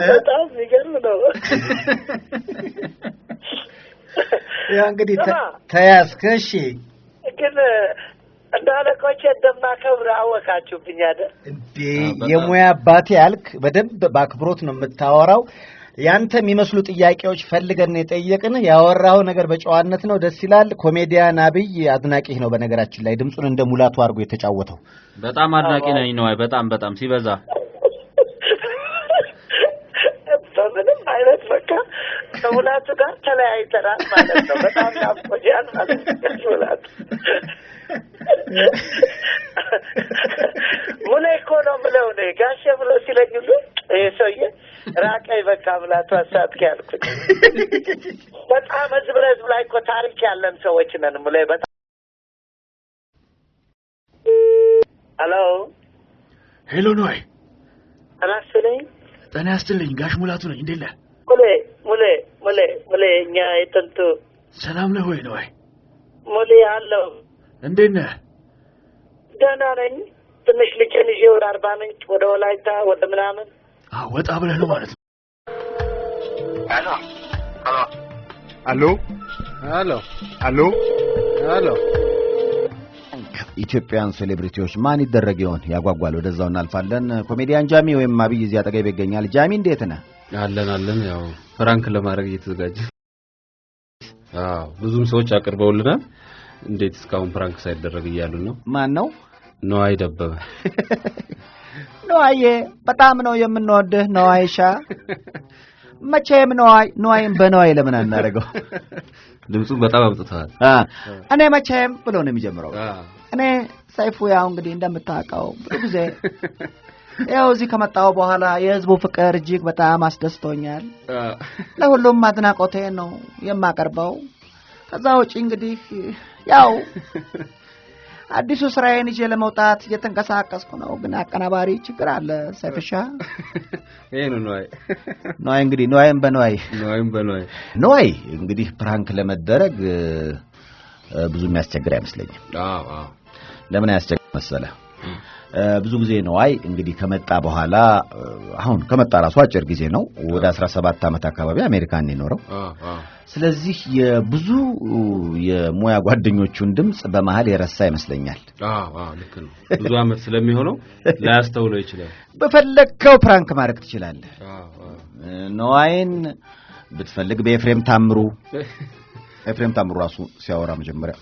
በጣም የሚገርም ነው። ያ እንግዲህ ተያዝክ። እሺ ግን እንደ አለቆቼ እንደማከብር አወቃችሁብኝ አይደል? እንዴ የሙያ አባቴ ያልክ በደንብ በአክብሮት ነው የምታወራው። ያንተ የሚመስሉ ጥያቄዎች ፈልገን የጠየቅን፣ ያወራው ነገር በጨዋነት ነው። ደስ ይላል። ኮሜዲያን አብይ አድናቂህ ነው። በነገራችን ላይ ድምጹን እንደ ሙላቱ አድርጎ የተጫወተው በጣም አድናቂ ነኝ ነው። በጣም በጣም ሲበዛ በምንም አይነት በቃ ከሙላቱ ጋር ተለያይተናል ማለት ነው። በጣም ናፍቆኛል ማለት ነው ሙላቱ። ሙሌ እኮ ነው የምለው እኔ ጋሼ ብሎ ሲለኝ ሁሉ ይሄ ሰውዬ ራቀኝ በቃ ሙላቱ አሳትክ ያልኩት። በጣም ህዝብ ለህዝብ ላይ እኮ ታሪክ ያለን ሰዎች ነን ሙሌ። በጣም ሄሎ ሄሎ ነዋይ ጤና ይስጥልኝ። ጤና ይስጥልኝ ጋሽ ሙላቱ ነኝ። እንዴት ነህ? ሙሌ ሙሌ ሙሌ ሙሌ እኛ የጥንቱ ሰላም ነህ ወይ ነዋይ? ሙሌ አለው። እንዴት ነህ? ደህና ነኝ። ትንሽ ልጄን ይዤ ወደ አርባ ምንጭ ወደ ወላይታ ወደ ምናምን። አዎ ወጣ ብለህ ነው ማለት ነው። ሄሎ አሎ ሄሎ አሎ ሄሎ ኢትዮጵያን celebrity ዎች ማን ይደረግ ይሆን? ያጓጓል። ወደዛው እናልፋለን። ኮሜዲያን ጃሚ ወይም አብይ እዚህ አጠገብ ይገኛል። ጃሚ እንዴት ነህ? አለን አለን። ያው prank ለማድረግ እየተዘጋጀ። አዎ ብዙም ሰዎች አቅርበውልናል። እንዴት እስካሁን prank ሳይደረግ እያሉ ነው። ማን ነው? ነዋይ ደበበ። ነዋዬ በጣም ነው የምንወድህ ነዋይሻ። መቼም ነዋይ ነዋይን በነዋይ ለምን አናደርገው? ድምፁን በጣም አምጥተዋል። እኔ መቼም ብሎ ነው የሚጀምረው። እኔ ሰይፉ ያው እንግዲህ እንደምታውቀው ብዙ ጊዜ ያው እዚህ ከመጣሁ በኋላ የህዝቡ ፍቅር እጅግ በጣም አስደስቶኛል። ለሁሉም አድናቆቴ ነው የማቀርበው። ከዛ ውጪ እንግዲህ ያው አዲሱ ስራዬን ይዤ ለመውጣት እየተንቀሳቀስኩ ነው። ግን አቀናባሪ ችግር አለ ሰይፍሻ። ይሄ ነው ነዋይ። ነዋይ እንግዲህ ነዋይም በነዋይ ነዋይም በነዋይ ነዋይ እንግዲህ prank ለመደረግ ብዙ የሚያስቸግር አይመስለኝም። አዎ አዎ። ለምን አያስቸግር መሰለህ? ብዙ ጊዜ ነዋይ እንግዲህ ከመጣ በኋላ አሁን ከመጣ ራሱ አጭር ጊዜ ነው። ወደ 17 ዓመት አካባቢ አሜሪካን የኖረው። ስለዚህ የብዙ የሙያ ጓደኞቹን ድምጽ በመሃል የረሳ ይመስለኛል። አዎ አዎ ልክ ነው። ብዙ ዓመት ስለሚሆነው ላያስተውለው ይችላል። በፈለግከው prank ማድረግ ትችላለህ። ነዋይን ብትፈልግ በኤፍሬም ታምሩ፣ ኤፍሬም ታምሩ ራሱ ሲያወራ መጀመሪያ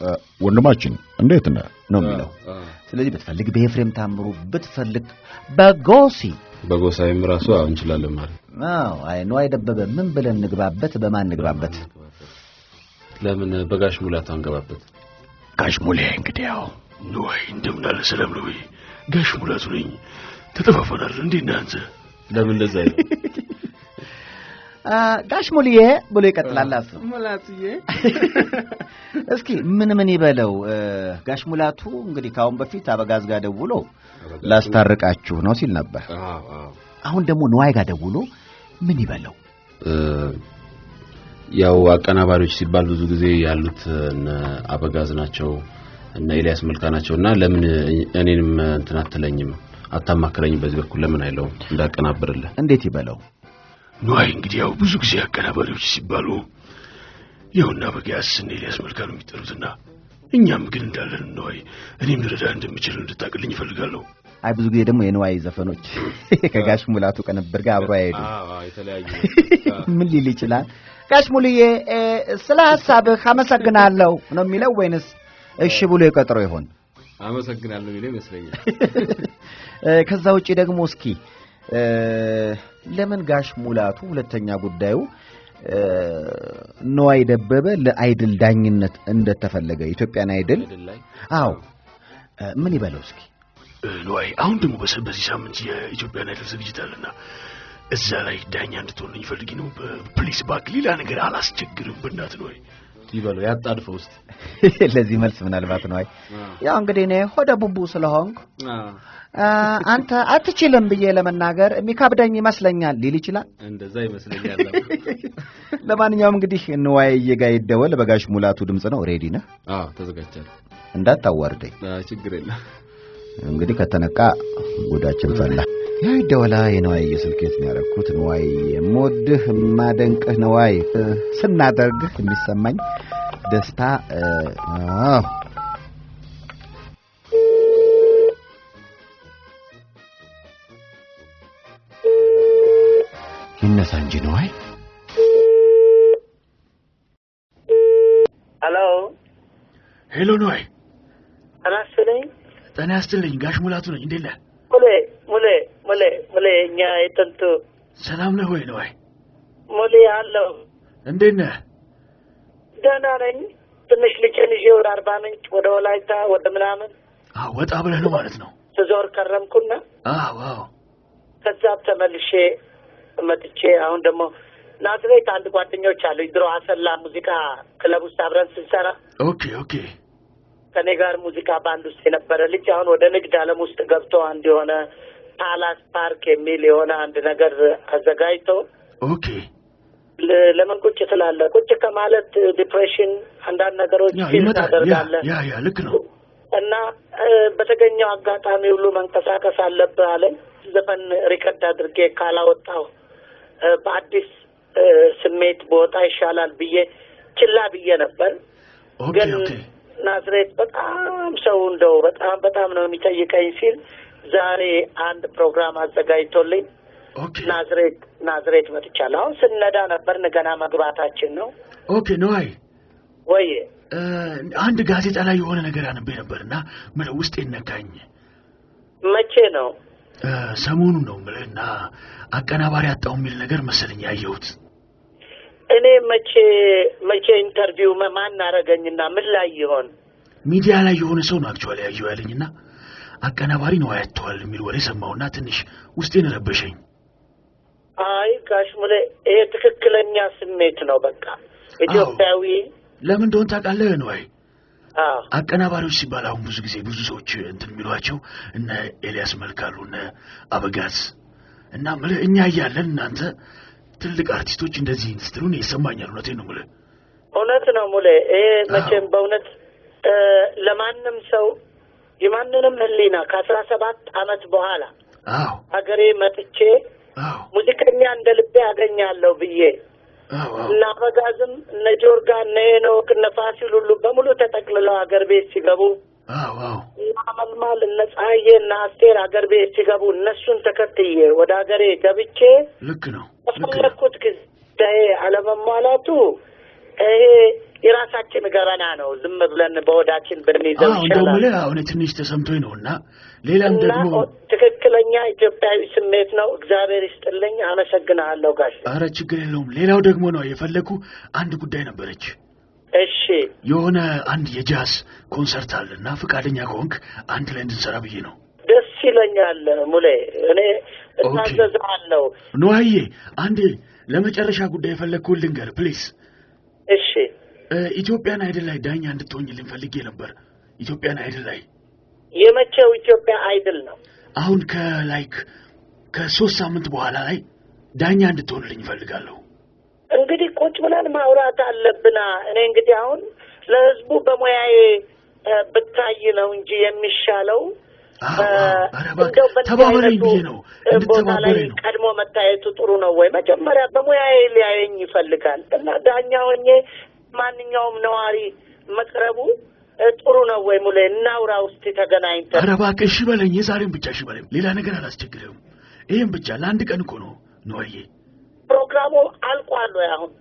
ወንድማችን እንዴት ነህ ነው የሚለው። ስለዚህ ብትፈልግ በኤፍሬም ታምሩ፣ ብትፈልግ በጎሲ በጎሳይም ራሱ አሁን እንችላለን ማለት አዎ። አይ ነዋይ ደበበ ምን ብለን እንግባበት? በማን እንግባበት? ለምን በጋሽ ሙላቱ አንገባበት? ጋሽ ሙሌ እንግዲህ ያው ነዋይ እንደምን አለ? ሰላም ነው ወይ? ጋሽ ሙላቱ ነኝ። ተጠፋፋናል። እንዴት ነህ አንተ? ለምን እንደዛ ይላል? ጋሽ ሙልዬ ብሎ ይቀጥላል። አሱ ሙላቱዬ እስኪ ምን ምን ይበለው ጋሽ ሙላቱ? እንግዲህ ካሁን በፊት አበጋዝ ጋር ደውሎ ላስታርቃችሁ ነው ሲል ነበር። አሁን ደግሞ ነዋይ ጋር ደውሎ ምን ይበለው? ያው አቀናባሪዎች ሲባል ብዙ ጊዜ ያሉት እነ አበጋዝ ናቸው እነ ኤልያስ መልካ ናቸውና ለምን እኔንም እንትን አትለኝም አታማክረኝም በዚህ በኩል ለምን አይለውም እንዳቀናብርልህ? እንዴት ይበለው? ነዋይ እንግዲህ ያው ብዙ ጊዜ አቀናባሪዎች ሲባሉ ያውና አበጋዝ እነ ኤልያስ መልካ ነው የሚጠሩትና እኛም ግን እንዳለን ነዋይ እኔም ልረዳ እንደምችል እንድታቅልኝ እፈልጋለሁ። አይ ብዙ ጊዜ ደግሞ የነዋይ ዘፈኖች ከጋሽ ሙላቱ ቅንብር ጋር አብሮ አይሄዱም። አዎ የተለያዩ ምን ሊል ይችላል? ጋሽ ሙሉዬ ስለ ሐሳብህ አመሰግናለሁ ነው የሚለው ወይንስ እሺ ብሎ የቀጥሮ ይሆን? አመሰግናለሁ የሚለው ይመስለኛል። ከዛ ውጪ ደግሞ እስኪ ለምን ጋሽ ሙላቱ ሁለተኛ ጉዳዩ ነዋይ ደበበ ለአይድል ዳኝነት እንደተፈለገ ኢትዮጵያን አይድል፣ አዎ ምን ይበለው እስኪ? ነዋይ አሁን ደግሞ በዚህ ሳምንት የኢትዮጵያን አይድል ዝግጅት አለና እዛ ላይ ዳኛ እንድትሆንልኝ ፈልጌ ነው። please እባክህ ሌላ ነገር አላስቸግርም በእናትህ ነዋይ። ይበሉ ያጣድፈው ውስጥ ለዚህ መልስ ምናልባት ነው። አይ ያው እንግዲህ እኔ ሆደ ቡቡ ስለሆንኩ አንተ አትችልም ብዬ ለመናገር የሚከብደኝ ይመስለኛል ሊል ይችላል። እንደዛ ይመስለኛል። ለማንኛውም እንግዲህ ንዋይዬ ጋር ይደወል። በጋሽ ሙላቱ ድምጽ ነው። Ready ነህ? አዎ ተዘጋጅቻለሁ። እንዳታዋርደኝ። ችግር የለም። እንግዲህ ከተነቃ ጉዳችን ፈላ። ያው ይደወላ። የንዋይዬ ስልክ የት ነው ያደረኩት? ንዋይ የምወድህ የማደንቅህ ንዋይ፣ ስናደርግህ የሚሰማኝ ደስታ። አዎ ይነሳ እንጂ ንዋይ። ሄሎ ሄሎ ንዋይ። ጤና ይስጥልኝ። ጤና ይስጥልኝ ጋሽ ሙላቱ ነኝ። እንዴት ነህ? ሙሌ ሙሌ ሙሌ ሙሌ እኛ የጥንቱ ሰላም ነህ ወይ ንዋይ? ሙሌ አለሁ። እንዴት ነህ? ደህና ነኝ። ትንሽ ልጄን ይዤ ወደ አርባ ምንጭ ወደ ወላይታ ወደ ምናምን ወጣ ብለህ ነው ማለት ነው? ስዞር ከረምኩና አዎ አዎ። ከዛ ተመልሼ መጥቼ አሁን ደግሞ ናዝሬት አንድ ጓደኞች አሉኝ። ድሮ አሰላ ሙዚቃ ክለብ ውስጥ አብረን ስንሰራ Okay okay። ከኔ ጋር ሙዚቃ ባንድ ውስጥ የነበረ ልጅ አሁን ወደ ንግድ ዓለም ውስጥ ገብቶ አንድ የሆነ ፓላስ ፓርክ የሚል የሆነ አንድ ነገር አዘጋጅቶ Okay ለምን ቁጭ ትላለህ? ቁጭ ከማለት depression፣ አንዳንድ ነገሮች feel ታደርጋለህ። Yeah yeah ልክ ነው። እና በተገኘው አጋጣሚ ሁሉ መንቀሳቀስ አለብህ አለኝ። ዘፈን record አድርጌ ካላወጣሁ በአዲስ ስሜት በወጣ ይሻላል ብዬ ችላ ብዬ ነበር። ግን ናዝሬት በጣም ሰው እንደው በጣም በጣም ነው የሚጠይቀኝ ሲል ዛሬ አንድ ፕሮግራም አዘጋጅቶልኝ ናዝሬት መጥቻለሁ። አሁን ስነዳ ነበር፣ ገና መግባታችን ነው። Okay ነዋይ ወይ አንድ ጋዜጣ ላይ የሆነ ነገር አንብቤ ነበርና ምን ውስጤን ነካኝ። መቼ ነው? ሰሞኑን ነው የምልህና አቀናባሪ አጣው የሚል ነገር መሰለኝ ያየሁት። እኔ መቼ interview ማን አረገኝና ምን ላይ ይሆን? ሚዲያ ላይ የሆነ ሰው ነው actually ያየው ያለኝና አቀናባሪ ነው አያተዋል የሚል ወሬ ሰማሁና ትንሽ ውስጤን ረበሸኝ። አይ ጋሽ ሙሌ ይሄ ትክክለኛ ስሜት ነው። በቃ ኢትዮጵያዊ ለምን እንደሆነ ታውቃለህ ነው? አይ አቀናባሪዎች ሲባል አሁን ብዙ ጊዜ ብዙ ሰዎች እንትን የሚሏቸው እነ ኤልያስ መልካሉ እነ አበጋዝ እና ምልህ እኛ እያለን እናንተ ትልቅ አርቲስቶች እንደዚህ ስትሉን ይሰማኛል። እውነቴን ነው ሙሌ። እውነት ነው ሙሌ። ይሄ መቼም በእውነት ለማንም ሰው የማንንም ህሊና ከ17 ዓመት በኋላ አዎ ሀገሬ መጥቼ ሙዚቀኛ እንደ ልቤ አገኛለሁ ብዬ እና አበጋዝም እነ ጆርጋ እነ ሄኖክ እነ ፋሲል ሁሉ በሙሉ ተጠቅልለው ሀገር ቤት ሲገቡ እና መልማል እነ ፀሐዬ እና አስቴር ሀገር ቤት ሲገቡ እነሱን ተከትዬ ወደ ሀገሬ ገብቼ ልክ ነው በፈለኩት ጉዳይ አለመሟላቱ ይሄ የራሳችን ገበና ነው። ዝም ብለን በወዳችን ብንይዘው ይሻላል። አሁን ትንሽ ተሰምቶኝ ነውና ሌላም ደግሞ ትክክለኛ ኢትዮጵያዊ ስሜት ነው። እግዚአብሔር ይስጥልኝ። አመሰግናለሁ ጋሽ። አረ ችግር የለውም። ሌላው ደግሞ ነው የፈለኩ አንድ ጉዳይ ነበረች። እሺ። የሆነ አንድ የጃዝ ኮንሰርት አለና ፍቃደኛ ከሆንክ አንድ ላይ እንድንሰራ ብዬ ነው። ደስ ይለኛል ሙሌ። እኔ እታዘዛለሁ። ንዋዬ አንዴ ለመጨረሻ ጉዳይ የፈለኩህን ልንገር please። እሺ። ኢትዮጵያን አይድል ላይ ዳኛ እንድትሆኝልኝ ፈልጌ ነበር። ኢትዮጵያን አይድል ላይ የመቼው ኢትዮጵያ አይድል ነው? አሁን ከ like ከ3 ሳምንት በኋላ ላይ ዳኛ እንድትሆንልኝ እፈልጋለሁ። እንግዲህ ቁጭ ብለን ማውራት አለብና እኔ እንግዲህ አሁን ለህዝቡ በሙያዬ ብታይ ነው እንጂ የሚሻለው ተባበረኝ ብዬ ነው። እንድትተባበረኝ ነው። ቀድሞ መታየቱ ጥሩ ነው ወይ? መጀመሪያ በሙያዬ ሊያየኝ ይፈልጋል እና ዳኛ ሆኜ ማንኛውም ነዋሪ መቅረቡ ጥሩ ነው ወይ? ሙሌ እናውራ ውስጥ ተገናኝተን። ኧረ እባክህ እሺ በለኝ። የዛሬን ብቻ እሺ በለኝ። ሌላ ነገር አላስቸግርህም። ይሄን ብቻ ለአንድ ቀን እኮ ነው ነዋዬ። ፕሮግራሙ አልቋል ወይ አሁን?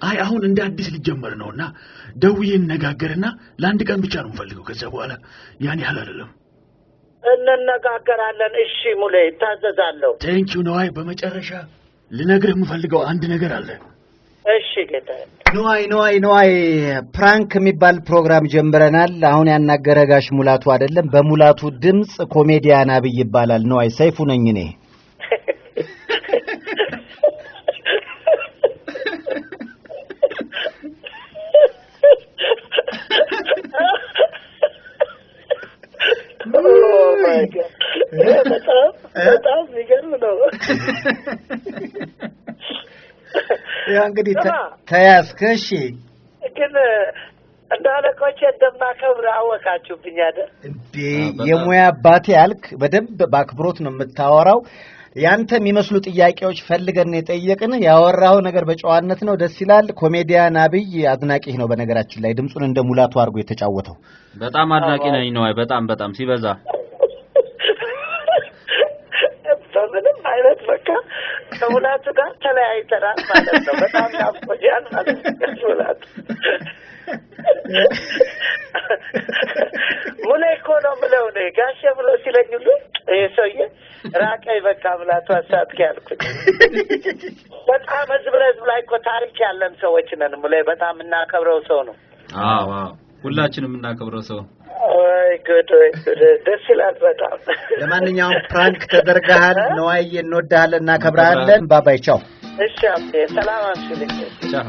አይ አሁን እንደ አዲስ ሊጀመር ነውና ደውዬ እንነጋገርና ለአንድ ቀን ብቻ ነው የምፈልገው። ከዛ በኋላ ያን ያህል አይደለም። እንነጋገራለን። እሺ ሙሌ እታዘዛለሁ። Thank you ነዋይ። በመጨረሻ ልነግርህ የምፈልገው አንድ ነገር አለ። እሺ ጌታዬ። ንዋይ ንዋይ ንዋይ prank የሚባል ፕሮግራም ጀምረናል። አሁን ያናገረ ጋሽ ሙላቱ አይደለም፣ በሙላቱ ድምጽ ኮሜዲያን አብይ ይባላል። ንዋይ ሰይፉ ነኝ እኔ። ያው እንግዲህ ተያዝክ። እሺ ግን እንደ አለቆቼ እንደማከብር አወቃችሁብኝ አይደል? እንዴ የሙያ አባቴ ያልክ በደንብ በአክብሮት ነው የምታወራው። ያንተ የሚመስሉ ጥያቄዎች ፈልገን የጠየቅን፣ ያወራው ነገር በጨዋነት ነው፣ ደስ ይላል። ኮሜዲያን አብይ አድናቂህ ነው በነገራችን ላይ፣ ድምጹን እንደ ሙላቱ አድርጎ የተጫወተው። በጣም አድናቂ ነኝ ነው። በጣም በጣም ሲበዛ በምንም አይነት በቃ ከሙላቱ ጋር ተለያይተናል ማለት ነው። በጣም ናፍቆኛል ማለት ነው ሙላቱ። ሙሌ እኮ ነው የምለው እኔ ጋሼ ብሎ ሲለኝ ሁሉ ይሄ ሰውዬ ራቀኝ በቃ ሙላቱ አሳጥቂ ያልኩኝ። በጣም ህዝብ ለህዝብ ላይ እኮ ታሪክ ያለን ሰዎች ነን። ሙሌ በጣም እናከብረው ሰው ነው። አዎ አዎ ሁላችንም እናከብረው ሰው። ወይ ጉድ ወይ ጉድ፣ ደስ ይላል በጣም። ለማንኛውም prank ተደርገሃል ነዋዬ፣ እንወድሃለን፣ እናከብርሃለን። bye bye ቻው። እሺ አብቴ፣ ሰላም አምሽልኝ። ቻው።